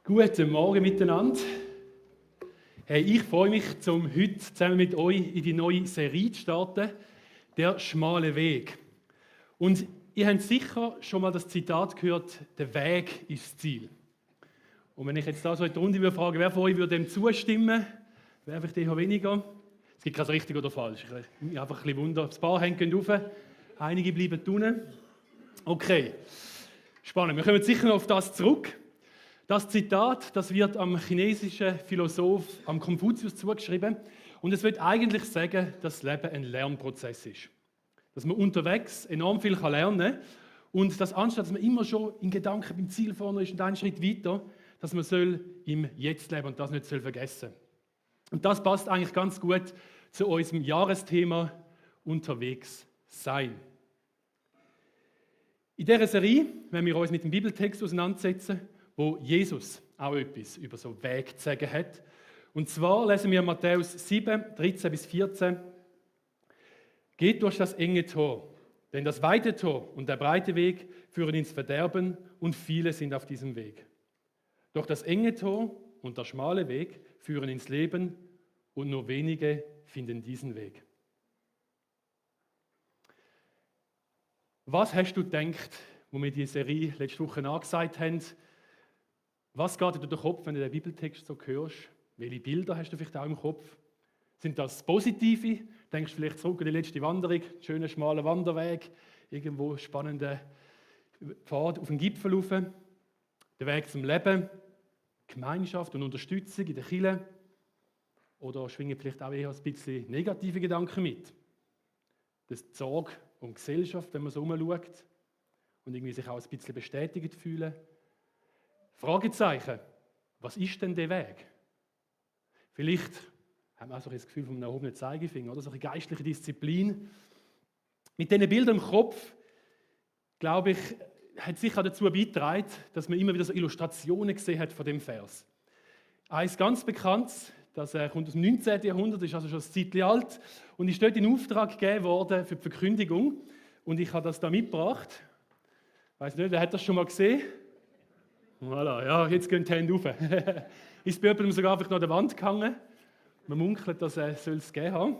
Guten Morgen miteinander. Hey, ich freue mich, heute zusammen mit euch in die neue Serie zu starten, «Der schmale Weg». Und ihr habt sicher schon mal das Zitat gehört, «Der Weg ist das Ziel». Und wenn ich jetzt da so in die Runde würde fragen, wer von euch würde dem zustimmen, wäre vielleicht eher weniger. Es gibt kein richtig oder falsch. Ich einfach ein bisschen Wunder. Ein paar Hände gehen rauf, einige bleiben unten. Okay, spannend. Wir kommen sicher noch auf das zurück. Das Zitat, das wird am chinesischen Philosoph am Konfuzius zugeschrieben und es wird eigentlich sagen, dass das Leben ein Lernprozess ist. Dass man unterwegs enorm viel lernen kann und dass anstatt dass man immer schon in Gedanken beim Ziel vorne ist und einen Schritt weiter, dass man soll im Jetzt leben und das nicht soll vergessen. Und das passt eigentlich ganz gut zu unserem Jahresthema unterwegs sein. In dieser Serie werden wir uns mit dem Bibeltext auseinandersetzen, wo Jesus auch etwas über so Weg zu sagen hat. Und zwar lesen wir Matthäus 7, 13 bis 14. Geht durch das enge Tor, denn das weite Tor und der breite Weg führen ins Verderben und viele sind auf diesem Weg. Doch das enge Tor und der schmale Weg führen ins Leben und nur wenige finden diesen Weg. Was hast du gedacht, wo wir die Serie letzte Woche angesagt haben? Was geht dir durch den Kopf, wenn du den Bibeltext so hörst? Welche Bilder hast du vielleicht auch im Kopf? Sind das positive? Denkst du vielleicht zurück an die letzte Wanderung, schöner schmaler Wanderweg, irgendwo spannender Pfad auf den Gipfel rauf, der Weg zum Leben, Gemeinschaft und Unterstützung in der Kirche? Oder schwingen vielleicht auch eher ein bisschen negative Gedanken mit? Das Sorge um Gesellschaft, wenn man so umschaut und irgendwie sich auch ein bisschen bestätigt fühlen. Fragezeichen, was ist denn der Weg? Vielleicht haben wir auch so das Gefühl von einem erhobenen Zeigefinger oder so eine geistliche Disziplin. Mit diesen Bildern im Kopf, glaube ich, hat sicher dazu beigetragen, dass man immer wieder so Illustrationen gesehen hat von dem Vers. Eins ganz bekanntes, das kommt aus dem 19. Jahrhundert, ist also schon ein Zeitchen alt und ist dort in Auftrag gegeben worden für die Verkündigung. Und ich habe das da mitgebracht. Ich weiss nicht, wer hat das schon mal gesehen? Voilà, ja, jetzt gehen die Hände rauf. Ist bei jemandem sogar einfach noch an der Wand gehangen. Man munkelt, dass soll es gegeben haben.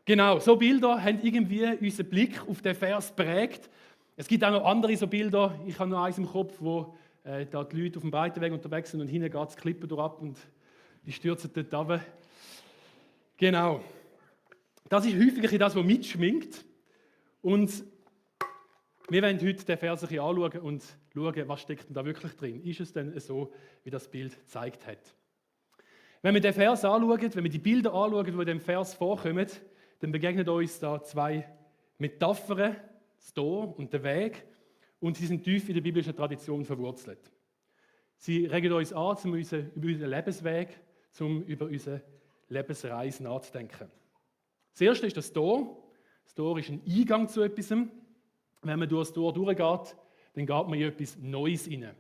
Genau, so Bilder haben irgendwie unseren Blick auf den Vers geprägt. Es gibt auch noch andere so Bilder. Ich habe noch eins im Kopf, wo da die Leute auf dem breiten Weg unterwegs sind und hinten geht das Klippen durch ab und die stürzen dort runter. Genau. Das ist häufig das, was mitschwingt. Und wir wollen heute den Vers ein bisschen anschauen und schauen, was steckt denn da wirklich drin. Ist es denn so, wie das Bild gezeigt hat? Wenn wir den Vers anschauen, wenn wir die Bilder anschauen, die in dem Vers vorkommen, dann begegnen uns da zwei Metaphern, das Tor und der Weg, und sie sind tief in der biblischen Tradition verwurzelt. Sie regen uns an, über unseren Lebensweg, über unsere Lebensreise nachzudenken. Das erste ist das Tor. Das Tor ist ein Eingang zu etwas. Wenn man durch das Tor durchgeht, dann geht man in etwas Neues rein.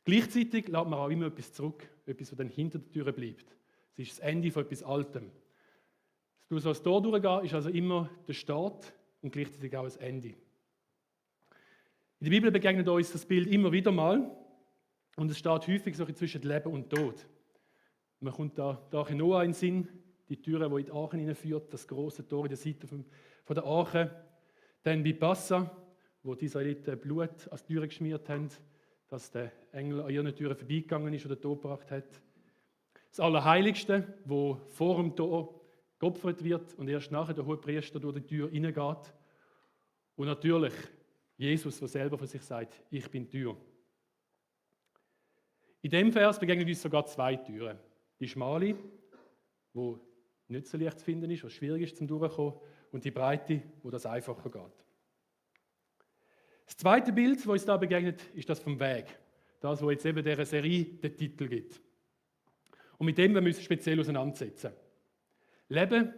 Gleichzeitig lässt man auch immer etwas zurück, etwas, das dann hinter der Tür bleibt. Es ist das Ende von etwas Altem. Durch das Tor durchgehen ist also immer der Start und gleichzeitig auch das Ende. In der Bibel begegnet uns das Bild immer wieder mal und es steht häufig so zwischen Leben und Tod. Man kommt da Noah in den Sinn, die Türe, die in die Arche hineinführt, das große Tor in der Seite von der Arche. Dann bei Passa, wo die Israeliten Blut als Türe geschmiert haben, dass der Engel an ihren Türen vorbeigegangen ist oder Tod gebracht hat. Das Allerheiligste, wo vor dem Tor geopfert wird und erst nachher der Hohepriester durch die Tür hineingeht. Und natürlich Jesus, der selber von sich sagt, ich bin die Tür. In dem Vers begegnen uns sogar zwei Türen. Die schmale, wo nicht so leicht zu finden ist, was schwierig ist zum Durchkommen, und die breite, wo das einfacher geht. Das zweite Bild, das uns da begegnet, ist das vom Weg. Das, wo jetzt eben dieser Serie den Titel gibt. Und mit dem müssen wir uns speziell auseinandersetzen. Leben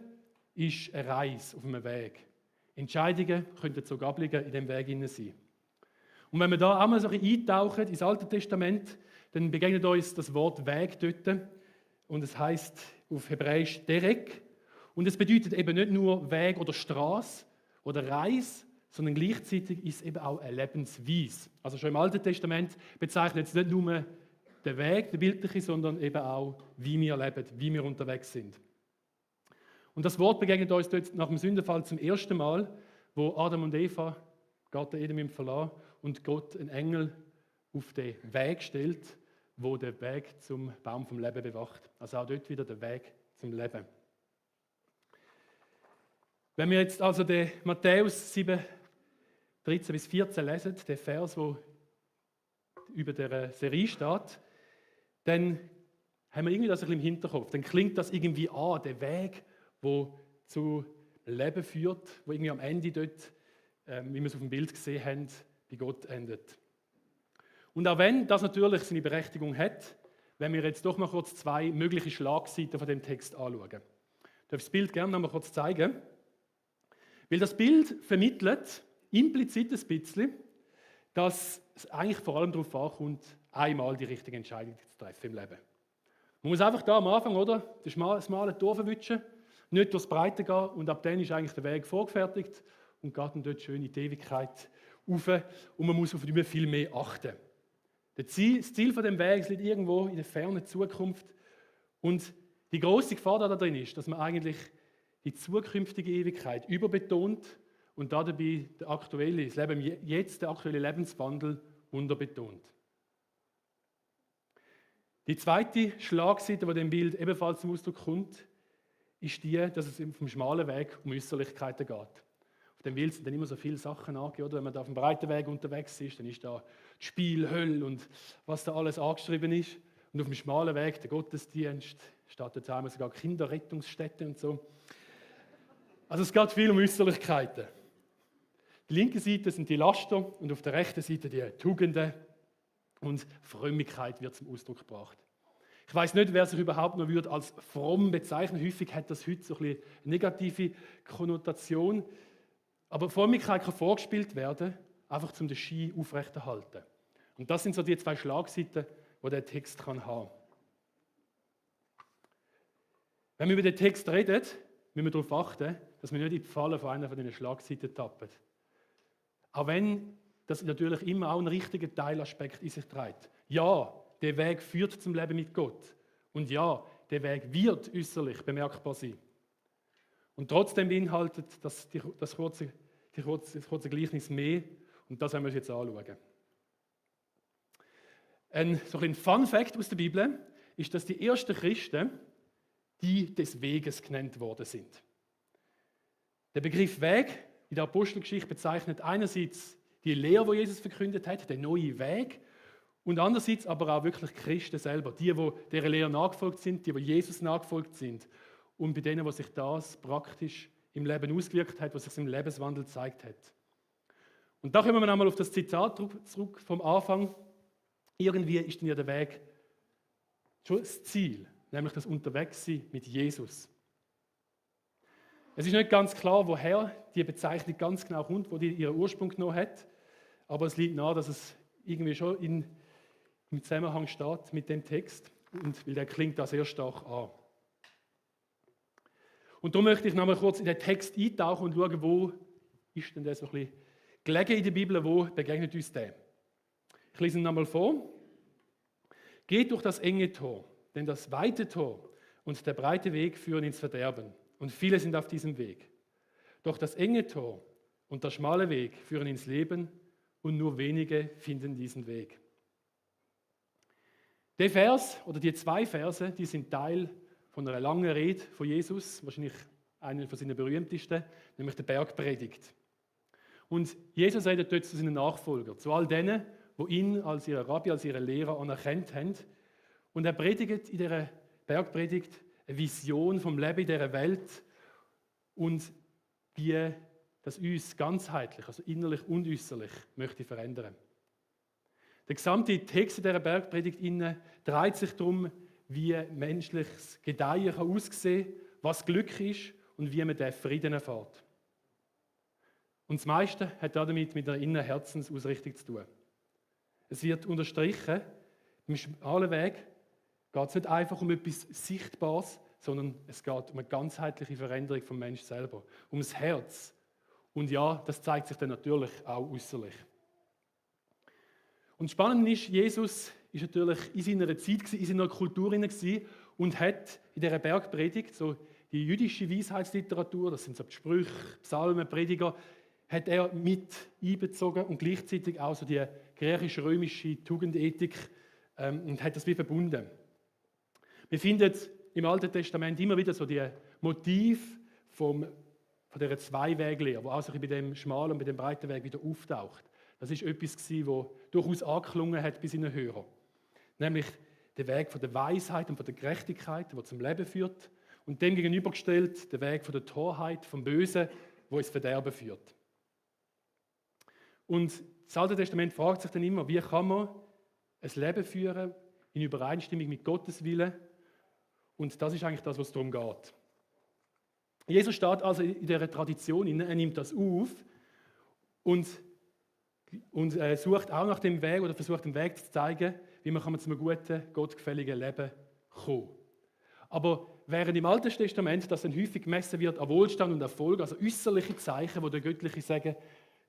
ist eine Reise auf einem Weg. Entscheidungen könnten sogar abliegen in diesem Weg sein. Und wenn wir da einmal so ein bisschen eintauchen ins Alte Testament, dann begegnet uns das Wort Weg dort. Und es heißt auf Hebräisch Derek. Und es bedeutet eben nicht nur Weg oder Straße oder Reise, sondern gleichzeitig ist es eben auch eine Lebensweise. Also schon im Alten Testament bezeichnet es nicht nur der Weg, der bildliche, sondern eben auch, wie wir leben, wie wir unterwegs sind. Und das Wort begegnet uns dort nach dem Sündenfall zum ersten Mal, wo Adam und Eva Garten Eden verlassen und Gott einen Engel auf den Weg stellt, wo der Weg zum Baum vom Leben bewacht. Also auch dort wieder der Weg zum Leben. Wenn wir jetzt also den Matthäus 7, 13 bis 14 lesen, den Vers, wo über der Serie steht, dann haben wir irgendwie das ein bisschen im Hinterkopf. Dann klingt das irgendwie an, der Weg, wo zu Leben führt, wo irgendwie am Ende dort, wie wir es auf dem Bild gesehen haben, bei Gott endet. Und auch wenn das natürlich seine Berechtigung hat, wenn wir jetzt doch mal kurz zwei mögliche Schlagseiten von dem Text anschauen. Ich darf das Bild gerne noch mal kurz zeigen. Weil das Bild vermittelt implizit ein bisschen, dass es eigentlich vor allem darauf ankommt, einmal die richtige Entscheidung zu treffen im Leben. Man muss einfach da am Anfang, oder, das schmale Tor verwischen, nicht durchs Breite gehen und ab dann ist eigentlich der Weg vorgefertigt und geht dann dort schön in die Ewigkeit rauf und man muss auf nicht mehr viel mehr achten. Das Ziel von dem Weg liegt irgendwo in der fernen Zukunft und die grosse Gefahr da drin ist, dass man eigentlich die zukünftige Ewigkeit überbetont und dabei das Leben jetzt, der aktuelle Lebenswandel unterbetont. Die zweite Schlagseite, die dem Bild ebenfalls zum Ausdruck kommt, ist die, dass es vom schmalen Weg um Äußerlichkeiten geht. Auf dem Bild sind dann immer so viele Sachen angegeben. Wenn man da auf dem breiten Weg unterwegs ist, dann ist da das Spiel, Hölle und was da alles angeschrieben ist. Und auf dem schmalen Weg, der Gottesdienst, steht da einmal sogar Kinderrettungsstätte und so. Also es geht viel um Äußerlichkeiten. Die linke Seite sind die Laster und auf der rechten Seite die Tugenden und Frömmigkeit wird zum Ausdruck gebracht. Ich weiß nicht, wer sich überhaupt noch als fromm bezeichnen. Häufig hat das heute so ein bisschen negative Konnotation. Aber Frömmigkeit kann vorgespielt werden, einfach um den Schein aufrechterhalten. Und das sind so die zwei Schlagseiten, die der Text haben kann. Wenn wir über den Text reden, müssen wir darauf achten, dass wir nicht in die Falle von einer von diesen Schlagseiten tappen. Auch wenn das natürlich immer auch einen richtigen Teilaspekt in sich trägt. Ja, der Weg führt zum Leben mit Gott. Und ja, der Weg wird äußerlich bemerkbar sein. Und trotzdem beinhaltet das kurze Gleichnis mehr. Und das werden wir uns jetzt anschauen. So ein Fun-Fact aus der Bibel ist, dass die ersten Christen die des Weges genannt worden sind. Der Begriff Weg in der Apostelgeschichte bezeichnet einerseits die Lehre, die Jesus verkündet hat, den neuen Weg, und andererseits aber auch wirklich Christen selber, die dieser Lehre nachgefolgt sind, die Jesus nachgefolgt sind und bei denen, wo sich das praktisch im Leben ausgewirkt hat, was sich im Lebenswandel gezeigt hat. Und da kommen wir einmal auf das Zitat zurück vom Anfang. Irgendwie ist dann ja der Weg schon das Ziel, nämlich das Unterwegssein mit Jesus. Es ist nicht ganz klar, woher die Bezeichnung ganz genau kommt, wo die ihren Ursprung genommen hat, aber es liegt nahe, dass es irgendwie schon im Zusammenhang steht mit dem Text, und weil der klingt da sehr stark an. Und darum möchte ich noch mal kurz in den Text eintauchen und schauen, wo ist denn das so ein bisschen gelegen in der Bibel, wo begegnet uns der. Ich lese ihn nochmal vor. Geht durch das enge Tor, denn das weite Tor und der breite Weg führen ins Verderben, und viele sind auf diesem Weg. Doch das enge Tor und der schmale Weg führen ins Leben, und nur wenige finden diesen Weg. Der Vers oder die zwei Verse, die sind Teil von einer langen Rede von Jesus, wahrscheinlich einer von seinen berühmtesten, nämlich der Bergpredigt. Und Jesus redet dort zu seinen Nachfolgern, zu all denen, die ihn als ihren Rabbi, als ihren Lehrer anerkannt haben. Und er predigt in dieser Bergpredigt eine Vision vom Leben in dieser Welt und wie das uns ganzheitlich, also innerlich und äußerlich, möchte verändern. Der gesamte Text in dieser Bergpredigt dreht sich darum, wie menschliches Gedeihen aussehen kann, was Glück ist und wie man den Frieden erfährt. Und das meiste hat damit mit einer inneren Herzensausrichtung zu tun. Es wird unterstrichen, beim schmalen Weg geht es nicht einfach um etwas Sichtbares, sondern es geht um eine ganzheitliche Veränderung vom Menschen selber, um das Herz. Und ja, das zeigt sich dann natürlich auch äußerlich. Und spannend ist, Jesus ist natürlich in seiner Zeit, in seiner Kultur und hat in dieser Bergpredigt, so die jüdische Weisheitsliteratur, das sind so die Sprüche, Psalmen, Prediger, hat er mit einbezogen und gleichzeitig auch so die griechisch-römische Tugendethik und hat das wie verbunden. Wir finden im Alten Testament immer wieder so die Motive von dieser Zwei-Weg-Lehre, die auch so bei dem schmalen und bei dem breiten Weg wieder auftaucht. Das ist etwas, das durchaus angeklungen hat bei seinen Hörern. Nämlich der Weg von der Weisheit und von der Gerechtigkeit, der zum Leben führt, und dem gegenübergestellt der Weg von der Torheit, vom Bösen, wo ins Verderben führt. Und das Alte Testament fragt sich dann immer, wie kann man ein Leben führen in Übereinstimmung mit Gottes Willen? Und das ist eigentlich das, was es darum geht. Jesus steht also in dieser Tradition, er nimmt das auf und sucht auch nach dem Weg oder versucht den Weg zu zeigen, wie man zu einem guten, gottgefälligen Leben kommen kann. Aber während im Alten Testament das dann häufig gemessen wird an Wohlstand und Erfolg, also äußerliche Zeichen, die der göttliche Segen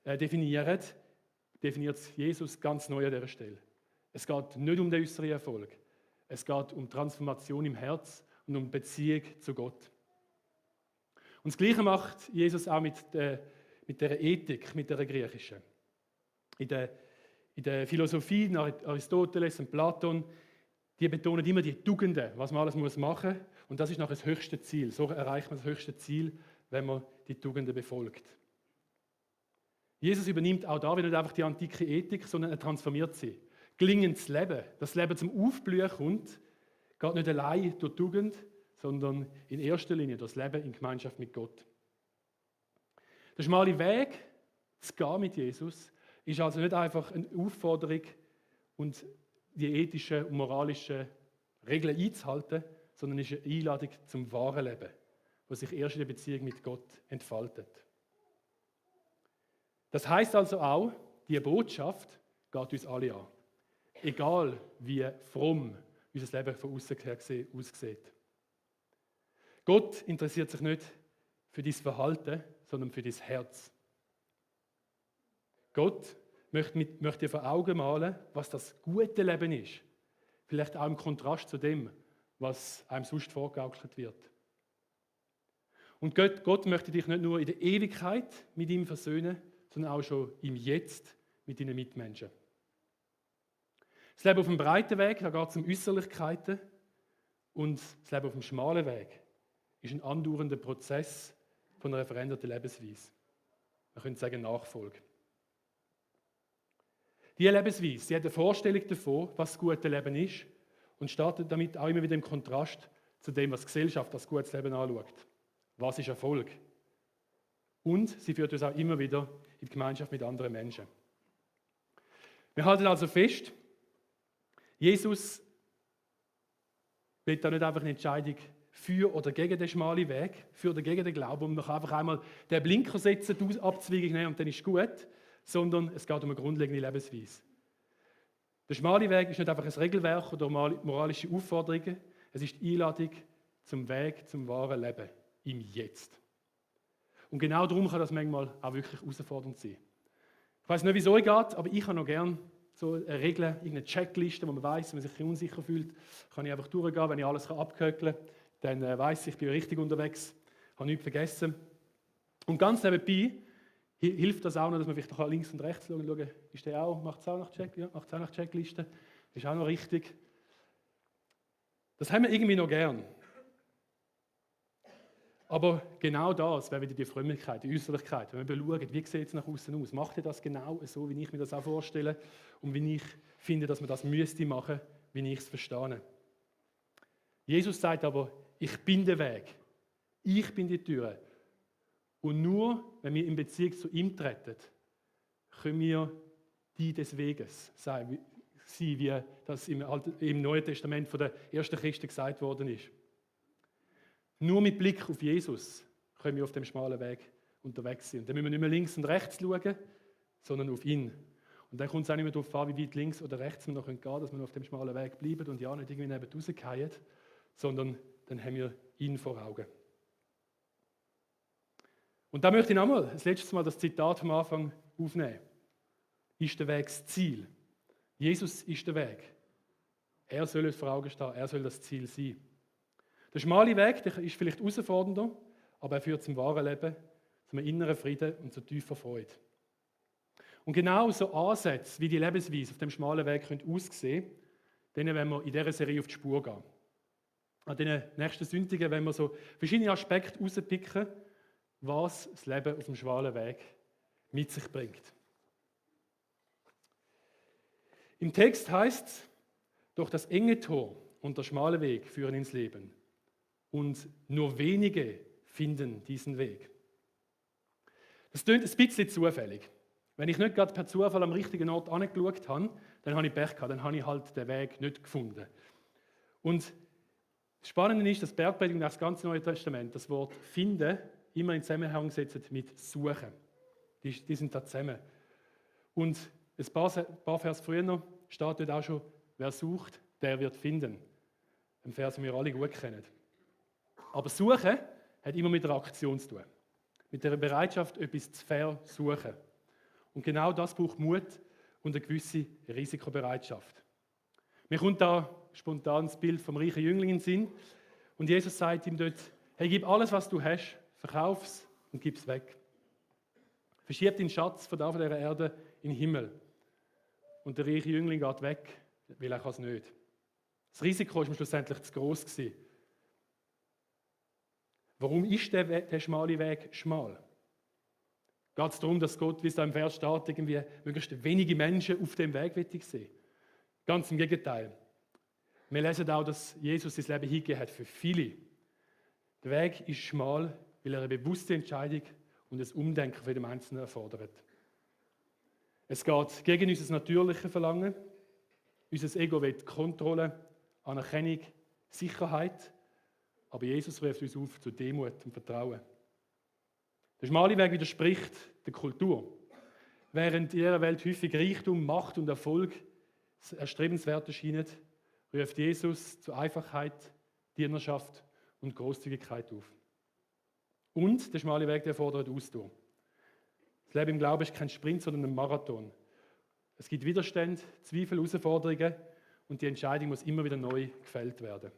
definieren, definiert Jesus ganz neu an dieser Stelle. Es geht nicht um den äußeren Erfolg. Es geht um Transformation im Herz und um Beziehung zu Gott. Und das Gleiche macht Jesus auch mit der Ethik, mit der griechischen. In der Philosophie nach Aristoteles und Platon, die betonen immer die Tugenden, was man alles machen muss. Und das ist nachher das höchste Ziel. So erreicht man das höchste Ziel, wenn man die Tugenden befolgt. Jesus übernimmt auch da wieder nicht einfach die antike Ethik, sondern er transformiert sie. Gelingendes Leben, das Leben zum Aufblühen kommt, geht nicht allein durch Tugend, sondern in erster Linie durch das Leben in Gemeinschaft mit Gott. Der schmale Weg, zu gehen mit Jesus, ist also nicht einfach eine Aufforderung und die ethischen und moralischen Regeln einzuhalten, sondern ist eine Einladung zum wahren Leben, das sich erst in der Beziehung mit Gott entfaltet. Das heißt also auch, die Botschaft geht uns alle an. Egal wie fromm unser Leben von außen her aussieht. Gott interessiert sich nicht für dein Verhalten, sondern für dein Herz. Gott möchte dir vor Augen malen, was das gute Leben ist. Vielleicht auch im Kontrast zu dem, was einem sonst vorgegaukelt wird. Und Gott möchte dich nicht nur in der Ewigkeit mit ihm versöhnen, sondern auch schon im Jetzt mit deinen Mitmenschen. Das Leben auf dem breiten Weg, da geht es um Äußerlichkeiten. Und das Leben auf dem schmalen Weg ist ein andauernder Prozess von einer veränderten Lebensweise. Man könnte sagen Nachfolge. Diese Lebensweise, sie hat eine Vorstellung davon, was das gute Leben ist und startet damit auch immer wieder im Kontrast zu dem, was die Gesellschaft als gutes Leben anschaut. Was ist Erfolg? Und sie führt uns auch immer wieder in die Gemeinschaft mit anderen Menschen. Wir halten also fest, Jesus will da nicht einfach eine Entscheidung für oder gegen den schmalen Weg, für oder gegen den Glauben, und man kann einfach einmal den Blinker setzen, die Abzweigung nehmen und dann ist gut, sondern es geht um eine grundlegende Lebensweise. Der schmale Weg ist nicht einfach ein Regelwerk oder moralische Aufforderungen, es ist die Einladung zum Weg, zum wahren Leben, im Jetzt. Und genau darum kann das manchmal auch wirklich herausfordernd sein. Ich weiß nicht, wieso es geht, aber ich habe noch gerne so eine Regel, irgendeine Checkliste, wo man weiss, wenn man sich unsicher fühlt, kann ich einfach durchgehen, wenn ich alles abköckeln kann, dann weiss ich bin richtig unterwegs, habe nichts vergessen. Und ganz nebenbei hilft das auch noch, dass man vielleicht noch links und rechts schauen, ist der auch, macht es auch nach Checkliste, ist auch noch richtig. Das haben wir irgendwie noch gern. Aber genau das wäre wieder die Frömmigkeit, die Äußerlichkeit. Wenn wir schauen, wie sieht es nach außen aus? Macht ihr das genau so, wie ich mir das auch vorstelle und wie ich finde, dass man das müsste machen, wie ich es verstehe? Jesus sagt aber, ich bin der Weg, ich bin die Tür. Und nur, wenn wir in Beziehung zu ihm treten, können wir die des Weges sein, wie das im Neuen Testament von den ersten Christen gesagt worden ist. Nur mit Blick auf Jesus können wir auf dem schmalen Weg unterwegs sein. Und dann müssen wir nicht mehr links und rechts schauen, sondern auf ihn. Und dann kommt es auch nicht mehr darauf an, wie weit links oder rechts wir noch gehen können, dass wir auf dem schmalen Weg bleiben und ja nicht irgendwie neben rausfallen, sondern dann haben wir ihn vor Augen. Und da möchte ich nochmal, das letzte Mal das Zitat vom Anfang aufnehmen. Ist der Weg das Ziel? Jesus ist der Weg. Er soll es vor Augen stehen, er soll das Ziel sein. Der schmale Weg, der ist vielleicht herausfordernder, aber er führt zum wahren Leben, zum inneren Frieden und zu tiefer Freude. Und genau so Ansätze, wie die Lebensweise auf dem schmalen Weg aussehen können, denen wollen wir in dieser Serie auf die Spur gehen. An den nächsten Sündigen wollen wir so verschiedene Aspekte herauspicken, was das Leben auf dem schmalen Weg mit sich bringt. Im Text heißt es, durch das enge Tor und der schmale Weg führen ins Leben. Und nur wenige finden diesen Weg. Das klingt ein bisschen zufällig. Wenn ich nicht gerade per Zufall am richtigen Ort angeschaut habe, dann habe ich Pech gehabt, dann habe ich halt den Weg nicht gefunden. Und das Spannende ist, dass Bergpredigt das ganze Neue Testament das Wort finden immer in Zusammenhang setzt mit suchen. Die sind da zusammen. Und ein paar Vers früher noch steht dort auch schon, wer sucht, der wird finden. Ein Vers, den wir alle gut kennen. Aber Suchen hat immer mit einer Aktion zu tun. Mit der Bereitschaft, etwas zu versuchen. Und genau das braucht Mut und eine gewisse Risikobereitschaft. Mir kommt da spontan das Bild vom reichen Jüngling in den Sinn. Und Jesus sagt ihm dort, hey, gib alles, was du hast, verkauf es und gib es weg. Verschieb deinen Schatz von dieser Erde in den Himmel. Und der reiche Jüngling geht weg, weil er es nicht kann. Das Risiko war schlussendlich zu gross gewesen. Warum ist der schmale Weg schmal? Geht es darum, dass Gott, wie es da im Vers steht, irgendwie möglichst wenige Menschen auf dem Weg sehen? Ganz im Gegenteil. Wir lesen auch, dass Jesus sein Leben hingegeben hat für viele. Der Weg ist schmal, weil er eine bewusste Entscheidung und ein Umdenken für den Einzelnen erfordert. Es geht gegen unser natürliches Verlangen. Unser Ego will Kontrolle, Anerkennung, Sicherheit. Aber Jesus ruft uns auf zu Demut und Vertrauen. Der schmale Weg widerspricht der Kultur. Während in ihrer Welt häufig Reichtum, Macht und Erfolg erstrebenswert erscheinen, ruft Jesus zu Einfachheit, Dienerschaft und Großzügigkeit auf. Und der schmale Weg, der fordert Ausdauer. Das Leben im Glauben ist kein Sprint, sondern ein Marathon. Es gibt Widerstände, Zweifel, Herausforderungen und die Entscheidung muss immer wieder neu gefällt werden.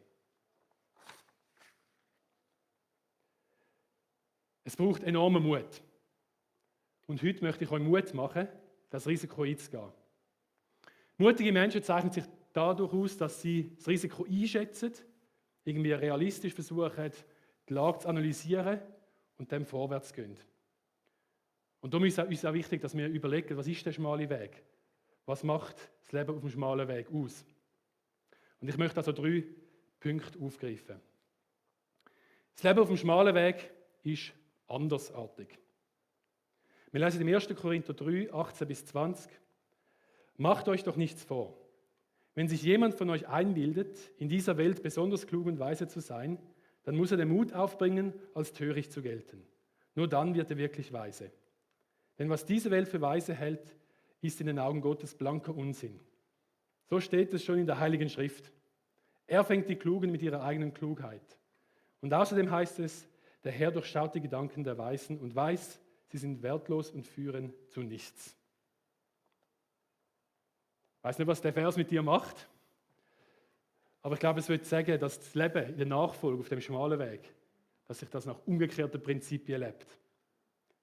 Es braucht enormen Mut. Und heute möchte ich euch Mut machen, das Risiko einzugehen. Mutige Menschen zeichnen sich dadurch aus, dass sie das Risiko einschätzen, irgendwie realistisch versuchen, die Lage zu analysieren und dann vorwärts gehen. Und darum ist es auch wichtig, dass wir überlegen, was ist der schmale Weg? Was macht das Leben auf dem schmalen Weg aus? Und ich möchte also 3 Punkte aufgreifen. Das Leben auf dem schmalen Weg ist andersartig. Wir lesen im 1. Korinther 3, 18-20. Macht euch doch nichts vor. Wenn sich jemand von euch einbildet, in dieser Welt besonders klug und weise zu sein, dann muss er den Mut aufbringen, als töricht zu gelten. Nur dann wird er wirklich weise. Denn was diese Welt für weise hält, ist in den Augen Gottes blanker Unsinn. So steht es schon in der Heiligen Schrift. Er fängt die Klugen mit ihrer eigenen Klugheit. Und außerdem heißt es, der Herr durchschaut die Gedanken der Weisen und weiß, sie sind wertlos und führen zu nichts. Ich weiß nicht, was der Vers mit dir macht, aber ich glaube, es würde sagen, dass das Leben in der Nachfolge auf dem schmalen Weg, dass sich das nach umgekehrten Prinzipien lebt.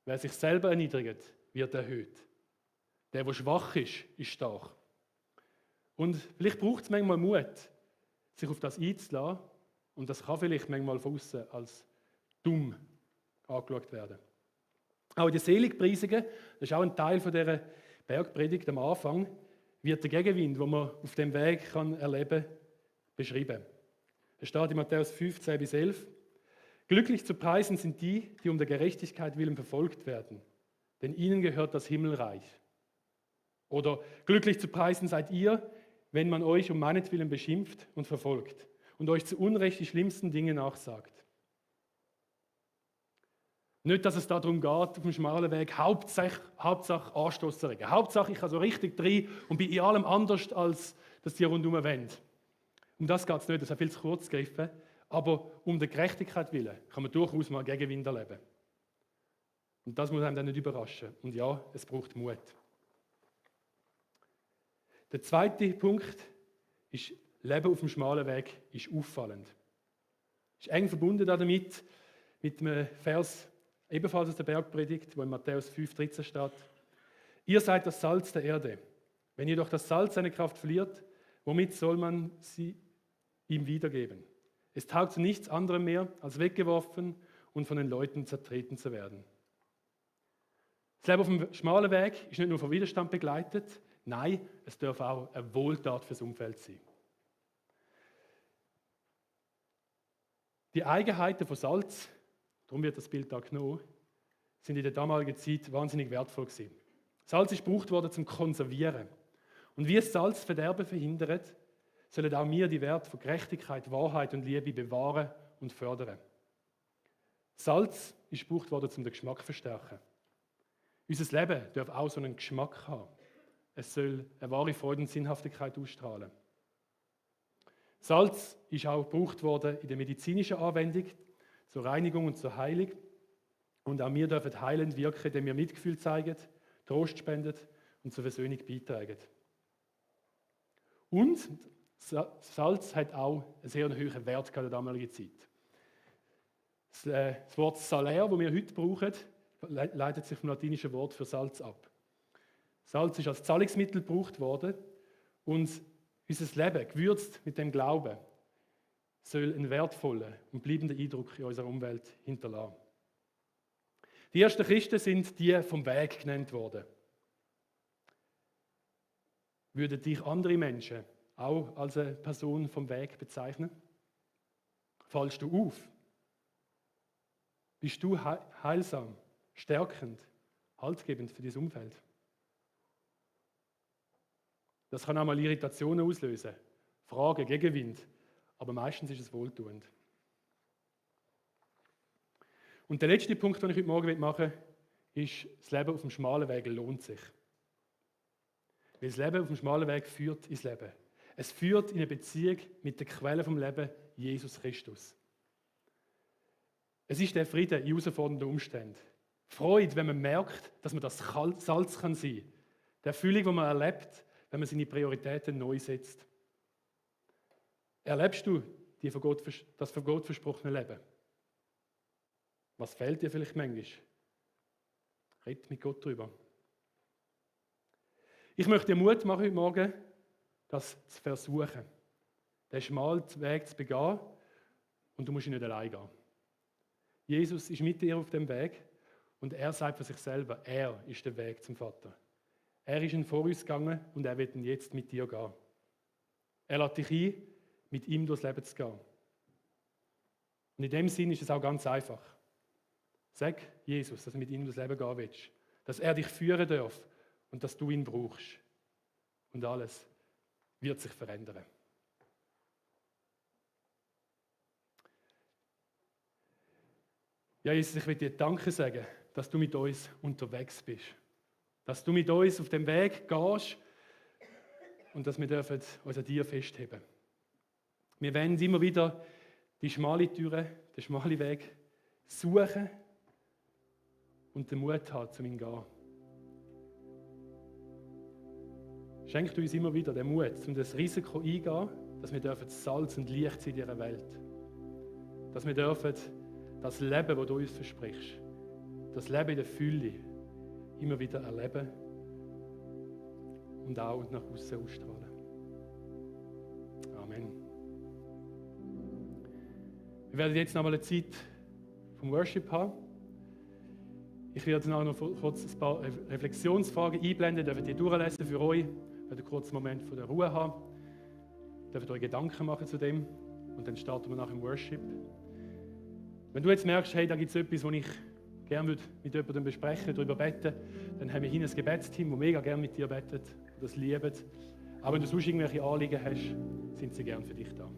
Wer sich selber erniedrigt, wird erhöht. Der schwach ist, ist stark. Und vielleicht braucht es manchmal Mut, sich auf das einzulassen, und das kann vielleicht manchmal von außen als dumm angeschaut werden. Auch in den Seligpreisungen, das ist auch ein Teil von dieser Bergpredigt am Anfang, wird der Gegenwind, den man auf dem Weg erleben kann, beschrieben. Es steht in Matthäus 15-11, glücklich zu preisen sind die, die um der Gerechtigkeit willen verfolgt werden, denn ihnen gehört das Himmelreich. Oder glücklich zu preisen seid ihr, wenn man euch um meinetwillen beschimpft und verfolgt und euch zu Unrecht die schlimmsten Dinge nachsagt. Nicht, dass es darum geht, auf dem schmalen Weg Hauptsache Anstoß zu regen. Hauptsache, ich kann so richtig rein und bin in allem anders, als das die rundherum wollen. Um das geht es nicht, das ist viel zu kurz gegriffen. Aber um der Gerechtigkeit willen kann man durchaus mal Gegenwind erleben. Und das muss einem dann nicht überraschen. Und ja, es braucht Mut. Der zweite Punkt ist Leben auf dem schmalen Weg ist auffallend. Ist eng verbunden damit mit einem Vers, ebenfalls aus der Bergpredigt, wo in Matthäus 5,13 steht. Ihr seid das Salz der Erde. Wenn jedoch das Salz seine Kraft verliert, womit soll man sie ihm wiedergeben? Es taugt zu nichts anderem mehr, als weggeworfen und von den Leuten zertreten zu werden. Das Leben auf dem schmalen Weg ist nicht nur von Widerstand begleitet, nein, es darf auch eine Wohltat fürs Umfeld sein. Die Eigenheiten von Salz, darum wird das Bild da genommen, sind in der damaligen Zeit wahnsinnig wertvoll gewesen. Salz ist gebraucht worden zum Konservieren. Und wie es Salz Verderben verhindert, sollen auch wir die Werte von Gerechtigkeit, Wahrheit und Liebe bewahren und fördern. Salz ist gebraucht worden, um den Geschmack zu verstärken. Unser Leben darf auch so einen Geschmack haben. Es soll eine wahre Freude und Sinnhaftigkeit ausstrahlen. Salz ist auch gebraucht worden in der medizinischen Anwendung, zur Reinigung und zur Heilung. Und auch wir dürfen heilend wirken, indem wir Mitgefühl zeigen, Trost spenden und zur Versöhnung beitragen. Und Salz hat auch einen sehr hohen Wert in der damaligen Zeit. Das Wort Salär, das wir heute brauchen, leitet sich vom latinischen Wort für Salz ab. Salz ist als Zahlungsmittel gebraucht worden und unser Leben, gewürzt mit dem Glauben, soll einen wertvollen und bleibenden Eindruck in unserer Umwelt hinterlassen. Die ersten Christen sind die vom Weg genannt worden. Würden dich andere Menschen auch als eine Person vom Weg bezeichnen? Fallst du auf? Bist du heilsam, stärkend, haltgebend für dein Umfeld? Das kann auch mal Irritationen auslösen, Fragen, Gegenwind, aber meistens ist es wohltuend. Und der letzte Punkt, den ich heute Morgen machen will, ist, das Leben auf dem schmalen Weg lohnt sich. Weil das Leben auf dem schmalen Weg führt ins Leben. Es führt in eine Beziehung mit der Quelle vom Leben, Jesus Christus. Es ist der Friede in herausfordernden Umständen. Freude, wenn man merkt, dass man das Salz kann sein kann. Die Erfüllung, die man erlebt, wenn man seine Prioritäten neu setzt. Erlebst du das von Gott versprochene Leben? Was fehlt dir vielleicht manchmal? Red mit Gott drüber. Ich möchte dir Mut machen heute Morgen, das zu versuchen. Den schmalen Weg zu begehen und du musst ihn nicht allein gehen. Jesus ist mit dir auf dem Weg und er sagt von sich selber, er ist der Weg zum Vater. Er ist ihn vor uns gegangen und er wird ihn jetzt mit dir gehen. Er lädt dich ein, mit ihm durchs Leben zu gehen. Und in dem Sinn ist es auch ganz einfach. Sag Jesus, dass du mit ihm durchs Leben gehen willst. Dass er dich führen darf und dass du ihn brauchst. Und alles wird sich verändern. Ja, Jesus, ich will dir Danke sagen, dass du mit uns unterwegs bist. Dass du mit uns auf dem Weg gehst und dass wir dürfen uns an dir festheben. Wir wollen immer wieder die schmale Türe, den schmalen Weg suchen und den Mut haben, um ihn zu gehen. Schenk uns immer wieder den Mut, um das Risiko eingehen, dass wir Salz und Licht sein in dieser Welt. Dass wir das Leben, das du uns versprichst, das Leben in der Fülle, immer wieder erleben und auch nach außen ausstrahlen. Amen. Wir werden jetzt noch mal eine Zeit vom Worship haben. Ich werde noch kurz ein paar Reflexionsfragen einblenden, dürft ihr durchlesen für euch, werdet einen kurzen Moment von der Ruhe haben, dürft euch Gedanken machen zu dem und dann starten wir nach dem Worship. Wenn du jetzt merkst, hey, da gibt es etwas, was ich gerne mit jemandem besprechen, darüber beten, dann haben wir hier ein Gebetsteam, das mega gerne mit dir betet, das liebt. Aber wenn du sonst irgendwelche Anliegen hast, sind sie gerne für dich da.